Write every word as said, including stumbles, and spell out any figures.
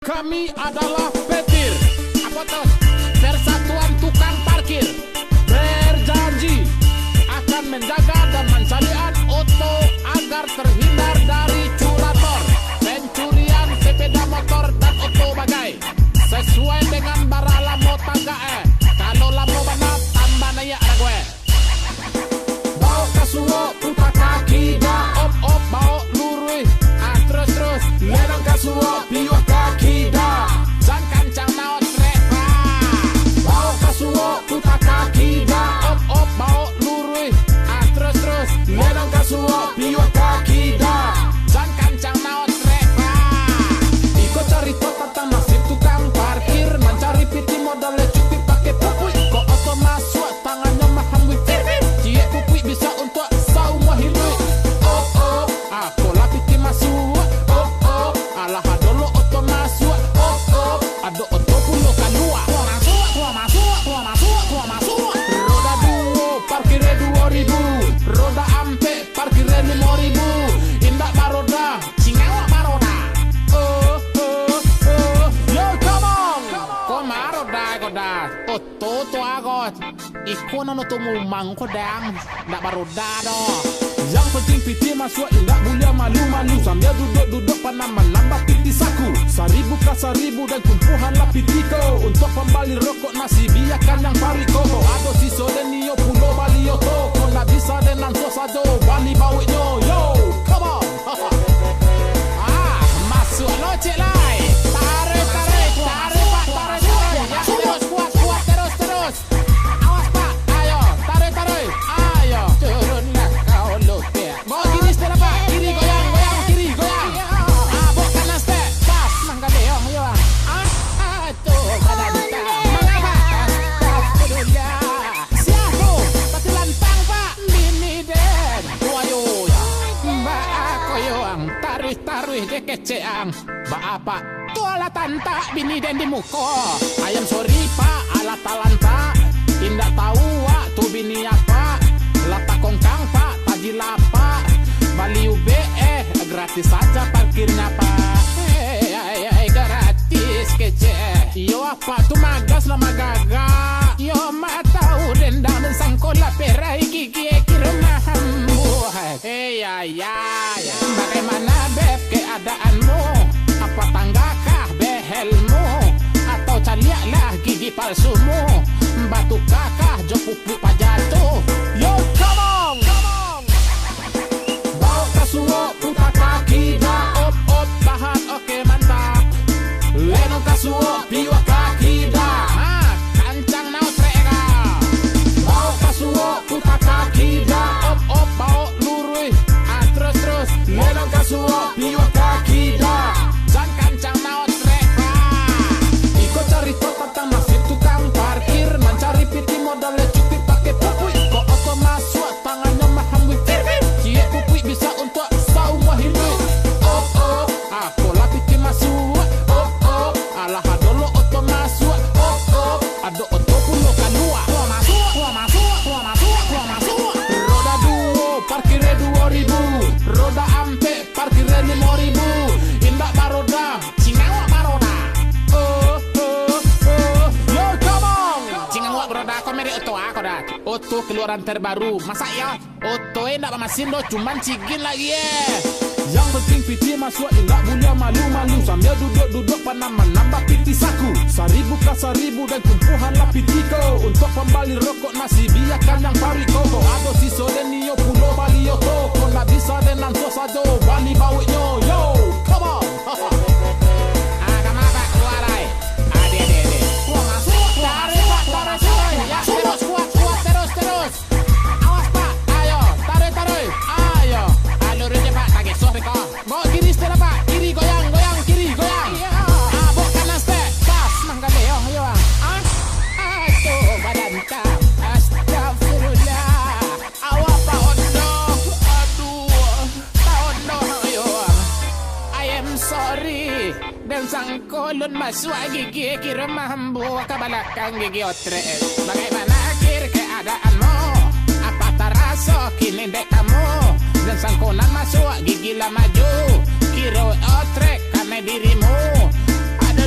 Kami adalah Petir. Apa tu? Persatuan Tukang Parkir. Berjanji akan menjaga dan mancaliak oto agar terhindar dari curator, pencurian sepeda motor dan oto bagai. Sesuai dengan bara lamo tagak, eh. Kalau lamo bana, tambah naiak rago, eh. Bawok ka suok, puta ka kida. Op, op, bawok luruih. Ah, terus, terus. Lenong ka suok, piuah ka kida. Jan kancang naon trek, ah. Bawok ka suok, puta ka kida. Op, op, bawok luruih. Ah, terus, terus. Lenong ka suok, piuah ka kida. Jan kancang naon trek, ah. Iko carito tantang nasib tukang parkir. Mancari piti modal cukuik pakai pupuik. Kok oto masuak, tangannyo mahambuik. Ciek pupuik bisa untuak saumua hiduik. Oh, oh, apolah piti masuak. Oh, oh, alah ado lo oto masuak. Oh, oh, ado oto pulo kalua. Tua masuak, tua masuak, tua masuak, tua masuak. Roda duo, parkirnyo duo ribu. Roda ampek, parkirnyo limo ribu. Indak baroda. Cingawak baroda. Oh, oh, oh. Yo, come on. Ko maroda, koda. Oto tu agot. Iko nan oto mumang ko dang, ndak baroda doh. Yang penting piti masuak, indak buliah malu-malu. Sambia duduak-duduak panah manambah piti saku. Saribu ka saribu dan tumpuhanlah piti ko. Untuak pambali rokok nasi, biakan yang paruik ko. Kok ado siso den nio pulo bali oto. Kok ndak bisa den anso sajo bali bawiknyo. Yo, come on. Ah, masuak lo, cek lai. Taruih, taruih, taruih, Pak, taruih, taruih. Ya, terus, kuat, kuat, terus, terus. Awas, Pak. Ayo, taruih, taruih. Ayo, turunlah kau, lupek. Bawa kiri setelah, Pak. Kiri, goyang, goyang, kiri, goyang. Ah, bawa kanan, step. Pas. Manggadeong, yo. Ah, ah, tu, badan tak. Mangapa? Astagfirullah. Siap, bro. Pati lantang, Pak. Bini den. Wayo, ya. Mbak, aku, yo, ang. Taruih, taruih, je kecek, ang. Baa, Pak? Tu alah tantak bini den di muko. Ayam sori, Pak, alah talantak. Indak tahu wak tu bini apa. Lah takongkang, Pak, taji lapak. Bali ubek, eh, gratis saja parkirnya, Pak. Eh, ai, ai, gratis kecek. Iyo, apa tu magas lah magagak. Iyo, mak tahu dendam sangko lah perai gigi, eh, kiro maham buah. Hei, ya, ya, ya. Bagaimana, Beb, keadaanmu? Apa tanggakah behelmu? Atau caliaklah gigi palsumu? Batukakah jo pupuik paja tu? Yo, come on! Bawok ka suok, puta ka kida. Op, op, tahan, oke, mantap. Lenong ka suok, piuah ka kida. Ha, kancang nao trek ka. Bawok ka suok, puta ka kida. Op, op, bawok luruih. Ah, terus, terus. Lenong ka suok, piuah ka kida. Jan kancang nao trek ka. Iko carito tantang nasib tukang parkir. Mancari piti modal cukuik pakai pupuik. Kok oto masuak, tangannyo mahambuik. Ciek pupuik bisa untuak saumua hiduik. Oh, oh, apolah piti masuak. Oh, oh, alah ado lo oto masuak. Oh, oh, ado oto pulo kalua. Tua masuak, tua masuak, tua masuak, tua masuak. Roda duo, parkirnyo duo ribu. Roda ampek, parkirnyo limo ribu. Indak baroda, cingawak baroda. Oh, oh, oh. Yo, come on. Cingawak baroda, ko merek oto ako dah. Oto keluaran terbaru. Masa iyo? Oto e ndak bamasin doh, cuman cigin lagi e. Yang penting piti masuak, indak buliah malu-malu. Sambia duduak-duduak panah manambah piti saku. Saribu ka saribu dan tumpuhanlah piti ko. Untuak pambali rokok nasi, biakan yang paruik ko. Kok ado siso den nio pulo bali oto. Kok ndak bisa den anso sajo bali bawiknyo. Yo, come on. Ah, ka ma, Pak? Kalua lai. Ade, ade, ade. Wah, masuak, wah, masuak, wah, masuak. Ya, terus, kuat, kuat, terus, terus. Awas, Pak. Ayo, taruih, taruih. Ayo. Alur je, Pak. Tagesoh, Riko. Bawa kiri setelah, Pak. Kiri, goyang, goyang, kiri, goyang. Ah, bawa kanan, step. Pas, manggadeong, yo. Ah, aduh, badan tam. Astagfirullah. Awak, Pak Ondo. Aduh, Pak Ondo, yo. I am sorry. Den sangko lun masuak gigi, kiro mambuak ka balakang gigi otrek. Bagaimana akhir keadaanmu? Apa taraso kini dek kamu? Den sangko nan masuak gigi lah maju, kiro otrek kanai dirimu. Ada